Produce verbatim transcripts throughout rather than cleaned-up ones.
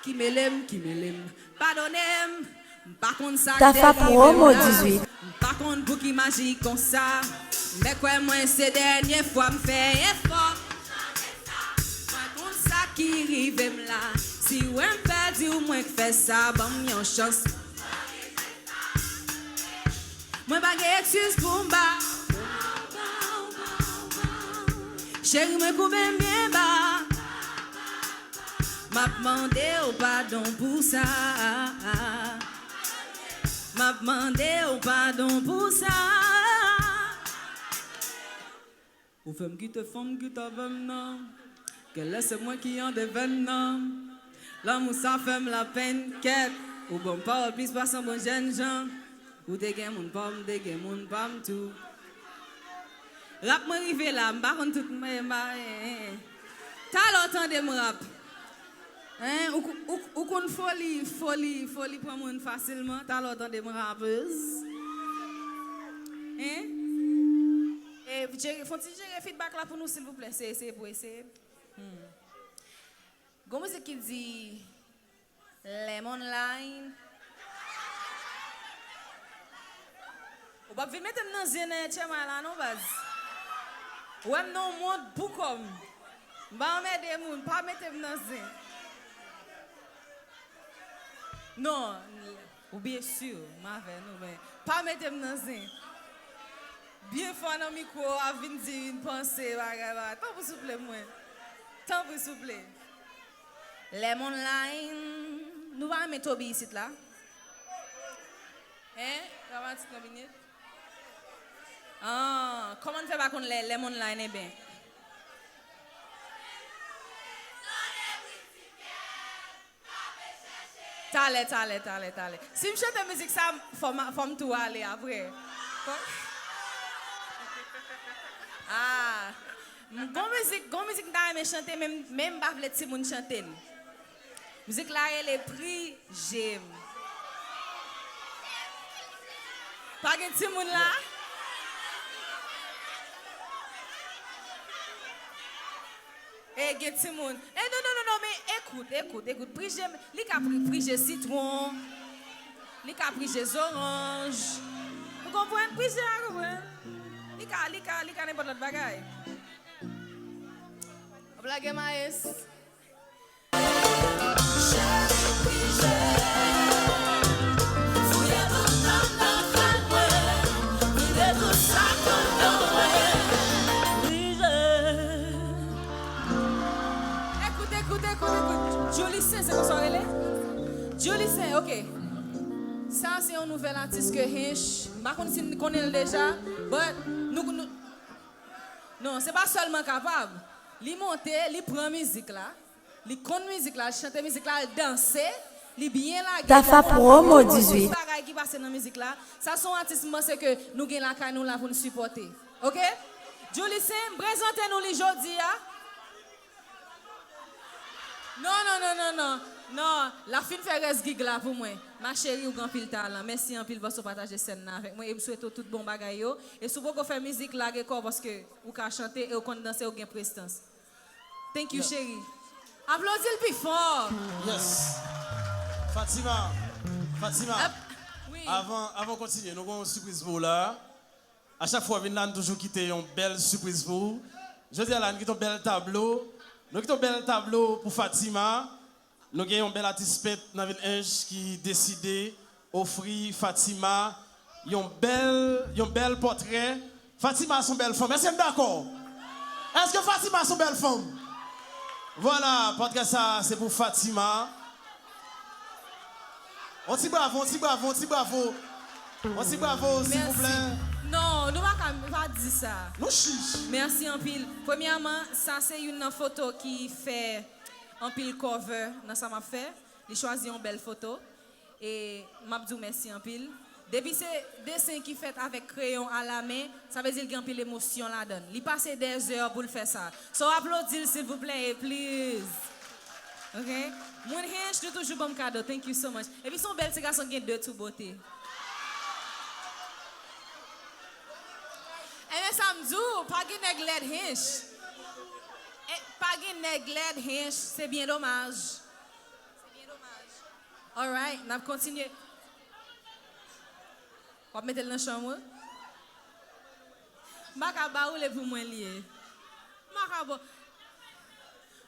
Ki mele m, ki mele m. Padone m, m pa konn sa k te Tafa rive m Promo la. Dizuit. M pa konn pou ki maji konsa. Mèkwè mwen se dènye fwa m fè efò. Mwen konn sa ki rive m la. Si w wè m pèdi w, mwen k fè sa, ban m yon chans. Mwen pa gen ekskiz pou m ba. Cheri mwen koube m byen ba. M ap mande w padon pou sa. M ap mande w padon pou sa. Ou fè m kite fanm ki t avè m nan. Genlè se mwen ki an devèn nan. Lanmou sa fè m lapenn kèt. Ou ban m pawòl plis pase yon bon jènjan. Ou te gen moun pa w, m te gen moun pa m tou. Rap mwen rive la, m pa konn tout mwen, m pa, eh, eh. Talè w tande m rap. Hein? Ou, ou, ou konn foli, foli, foli pran moun fasilman. Talè w tande m rapez. Hein? E, jere, fon ti jere feedback la pou nou, silvouplè. Se eseye pou eseye. Hmm. Gon mizik ki di, Lemon Lime. Ou p ap vin mete m nan zen nan H M I la non, baz. Ou wè m nan yon mond pou kò m. M pa anmède moun, pa mete m nan zen. Non, ou byen si, m avè nou, men pa mete m nan zen. Byen fò nan mikwo a vin di vin panse bagay, bagay. Tanpri souple mwen. Tanpri souple. Lemon Lime. Nou pa renmen Toby isit la? Hein? Dramatik nan minit. Ah, kòman n fè pa konn lè, Lemon Lime, enben? Talè, talè, talè, talè. Si m chante mizik sa, fò m, fò m tou ale apre. Fò- Ah. M, gon mizik, gon mizik m ta renmen chante, men, men m pa vle timoun chante l. Mizik la rele Prije m. Pa gen timoun la? E gen timoun. E non, non, non, non, men ekout, ekout, ekout. Prije, li ka pri-, prije sitwon. Li ka prije zoranj. Ou konprann? Prije a konprann. Li ka, li ka, li ka nenpòt lòt bagay. W ap lage Maes. Ekout, ekout, ekout, ekout. Julie Saint, se konsa w rele? Julie Saint, ok. Sa se yon nouvèl atis ke Hinch, m pa konn si n konnen l deja, but nou, nou, non, se pa sèlman kapab. Li monte, li pran mizik la. Li konn mizik la, li chante mizik la, li danse, li byen lage. Tafa Promo dizuit. Bagay ki pase nan mizik la, sa se yon atis m panse ke nou gen lakay nou la pou n sipòte. Ok? Julie Saint, m prezante nou li jodi a. Non, non, non, non, non. Non, l ap fin fè rès gig la pou mwen. Ma chérie, ou gen anpil talan. Mèsi anpil paske w pataje sèn nan avèk mwen e m swete w tout bon bagay yo. E si w poko fè mizik, lage kò w paske ou ka chante e w konn danse, ou gen prestans. Thank you, cheri. Aplodi l pi fò. Yes. Fatima, Fatima, wi. Avan, avan w kontinye, nou gen yon sipriz pou w la. A chak fwa w vin la, n toujou kite yon bèl sipriz pou ou. Jodi a la, n kite yon bèl tablo. Nou kite yon bèl tablo pou Fatima. Nou gen yon bèl atis pent nan vil Ench ki deside ofri Fatima yon bèl, yon bèl pòtrè. Fatima se yon bèl fanm. Èske n dakò? Èske Fatima se yon bèl fanm? Vwala, pòtrè sa a, se pou Fatima. On ti bravo, on ti bravo, on ti bravo. On ti bravo, silvouplè. Mèsi. Non, nou pa ka, pa di sa. Nou chich. Mèsi anpil. Premyèman, sa se youn nan foto ki fè anpil cover nan sa m ap fè. Li chwazi yon bèl foto. E m ap di w mèsi anpil. Depi se desen ki fèt avèk kreyon alamen, sa vle di l gen anpil emosyon ladan l. Li pase dèzè pou l fè sa. So, aplodi l, silvouplè, e please. Ok? Moun Hinch, nou toujou ban m kado. Thank you so much. Epi se yon bèl ti gason ki gen de tou bote. Enben, sa m di w, pa gen nèg lèd Hinch. E, pa gen nèg lèd Hinch, se byen domaj. Alright, n ap kontinye. W ap mete l nan chanm ou? M pa ka ba ou l, e pou mwen li ye. M pa ka ba,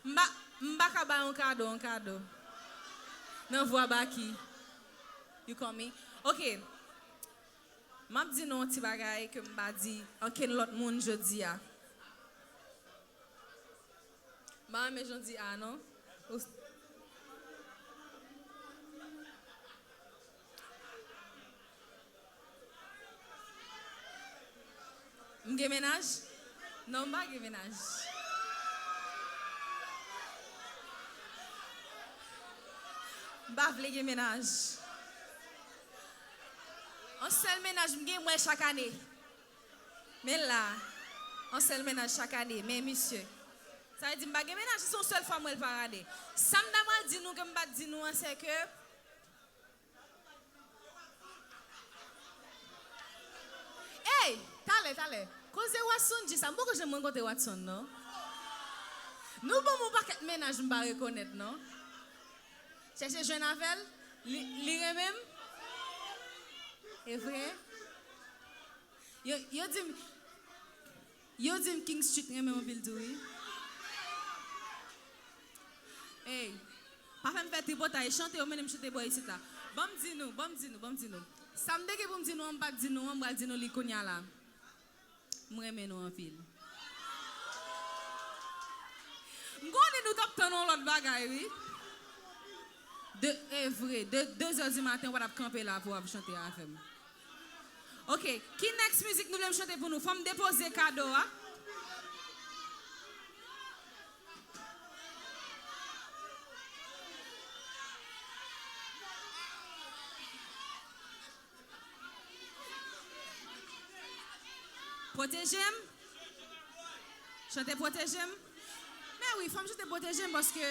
m pa, m pa ka ba yon kado, yon kado. Nan vwa Baky. You call me? Ok. M ap di nou yon ti bagay ke m pa di ankenn lòt moun jodi a. M pa renmen jan w di a non. Ou s- M gen mennaj? Non, m pa gen mennaj. M pa vle gen mennaj. Yon sèl mennaj m gen, m wè l chak ane. Men la, yon sèl mennaj chak ane, men misye. Sa vle di m pa gen mennaj, se yon sèl fwa m wè l pa rale. Sa m ta pral di nou ke m pa t di nou an, se ke Ey, talè, talè. Koze Watson di sa, m poko janm rankontre Watson non. Nou ban m yon pakèt mennaj m pa rekonèt non. Chèche jwenn avè l, li, li renmen m. E vre? Yo, yo di m, yo di m King Street renmen m anpil tou wi. Ey, pa fè m fè tripotay, chante yo mennen m chante bò isit la. Ban m di nou, ban m di nou, ban m di nou. Sa m te gen pou m di nou an, m pa t di nou an, m pral di nou li kounye a la. M renmen nou anpil. M konnen nou t ap tann yon lòt bagay wi. De, e vre, de, de zè di maten w pa t ap kanpe la pou w ap chante avè m. Ok, ki next mizik nou vle m chante pou nou? Fò m depoze kado a. Pwoteje m. Chante pwoteje m. Men wi, fò m chante pwoteje m paske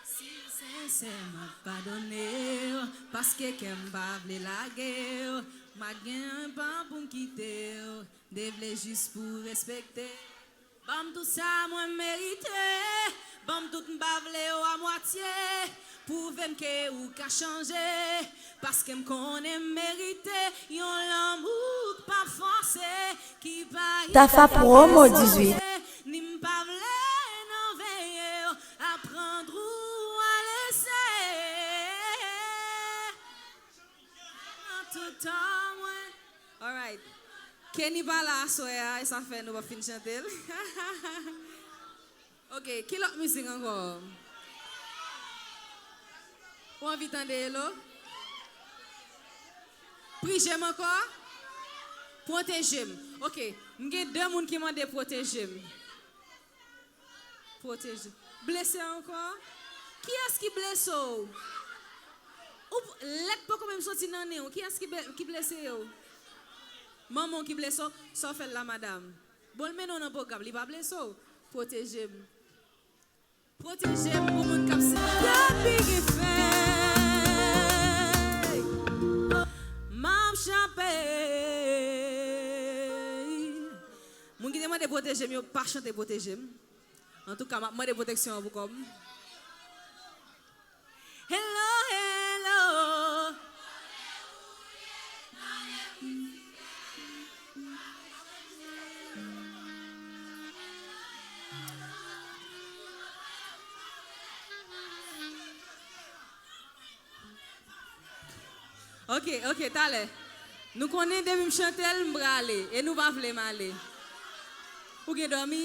Si w sensè, m ap padone w, paske kè m pa vle lage w. M pa t gen plan pou m kite w, m te vle jis pou w respekte. Ban m tout sa mwen merite, ban m tout, m pa vle w a mwatye. Pwouve m ke ou ka chanje, paske m konnen m merite yon lanmou k pa fòse, ki pa Tafa Promo dizuit. Ni m pa vle nan veye w, aprann ou a lese. Nan tout tan mwen. Alright. Kenny pa la aswè a, e sa fè nou p ap fin chante l. Ok, ki lòt mizik ankò? Ou anvi tande Elo? Prije m ankò? Pwoteje m. Ok, m gen de moun ki mande pwoteje m. Pwoteje. Blese ankò? Kiyès ki blese w? Ou p-, lèt poko menm soti nan nen w. Kiyès ki be-, ki blese w? Manman w ki blese w? Sa w fè l la, madanm? Bon, l mennen w nan pwogram, li pa blese w. Pwoteje m. Pwoteje m pou moun k ap site. Depi gen fèy, m ap chape. Moun ki te mande pwoteje m yo, pa chante pwoteje m. Antouka, m ap mande pwoteksyon an pou kò m. Hello, hello. Ok, ok, talè. Nou konnen depi m chante l, m prale. E nou pa vle m ale. Ou gen dòmi?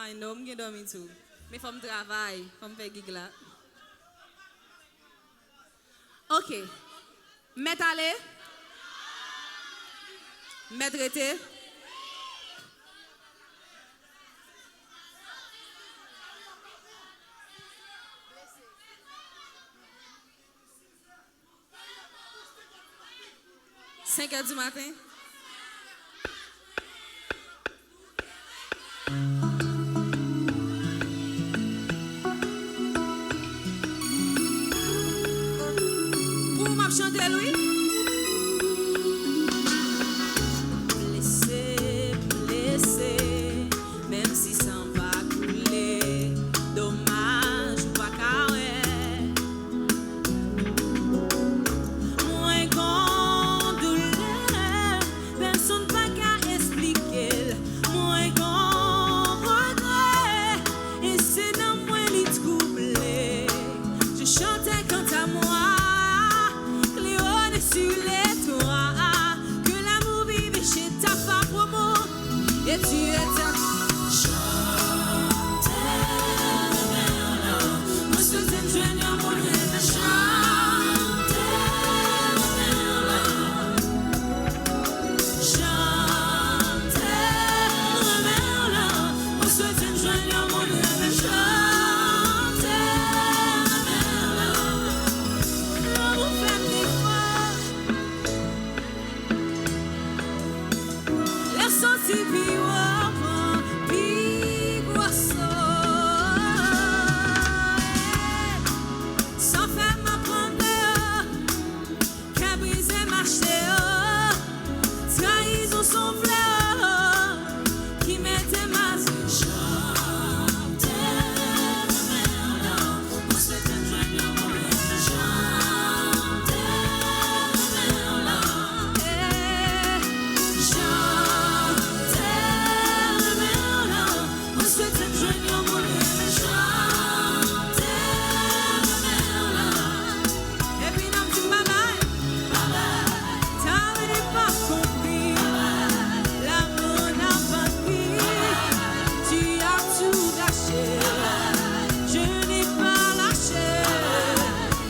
I know, m gen dòmi tou. Men fò m travay, fò m fè gig la. Ok. Mèt ale. Mèt rete. Senk è di maten. Pou m ap chante l, wi. Blese, blese, m Et tu étais. Jan m te renmen w la, mwen swete m jwenn yon moun renmen jan m te renmen w la. Jan m te renmen w la, mwen swete m jwenn yon moun renmen jan m te renmen w la. Lanmou fè m vin fò. Lè santi pi wo pran pi gwo so. Sa fè m ap pran deyò. Kè brize mache yo. Trayizon se yon flewo ki mete m atè. Jan m te renmen w la, mwen swete m jwenn yon moun renmen jan m te renmen w la. Eh, jan m te renmen w la, mwen swete m jwenn yon moun renmen jan m te renmen w la. Epi n ap di m babay. Babay. T'as vu, j'ai pas compris. L'amour n'a pas de prix. Tu as tout gâché. Je n'ai pas lâché.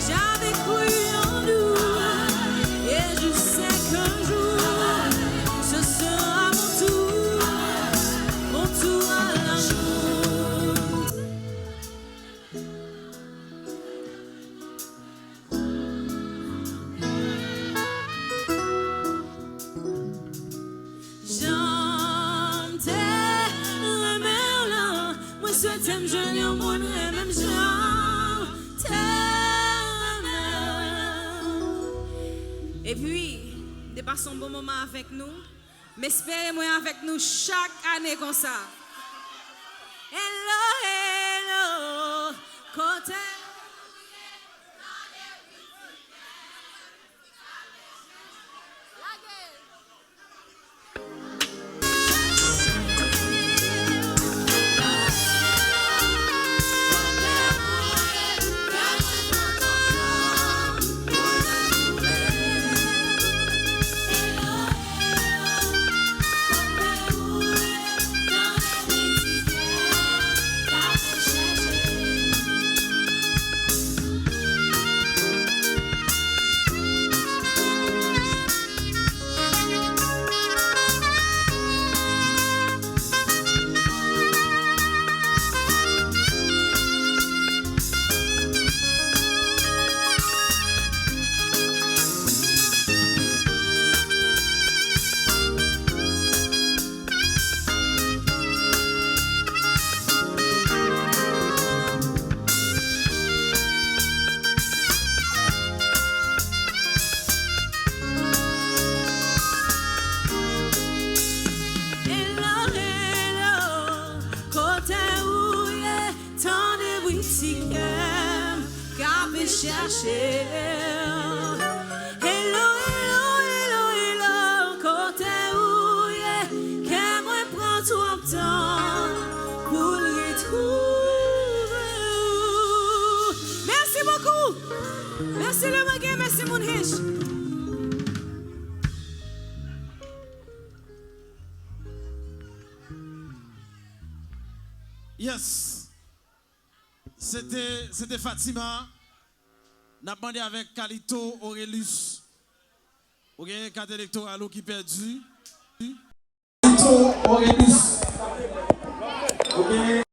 J'avais cru en nous. Et je sais qu'un jour, ce sera mon tour. Mon tour à l'amour. Jan m te renmen w la, mwen swete m jwenn yon moun renmen m jan m te renmen w. Epi, m te pase yon bon moman avèk nou. M espere mwen avèk nou chak ane konsa. Hello, hello, kote ou ye? Hello, hello, kote ou ye? Tande bri ti kè m k ape chache. Hello, hello, hello, hello, kote ou ye? Kè mwen pran twòp tan pou l retwouve ou. Merci beaucoup. Merci le reggae, merci moun Hinch. Yes. Se te, se te Fatima. N ap mande avèk Kalito Orelus. Ou gen kat elektoral ou ki pèdi. Kalito Orelus. Ou gen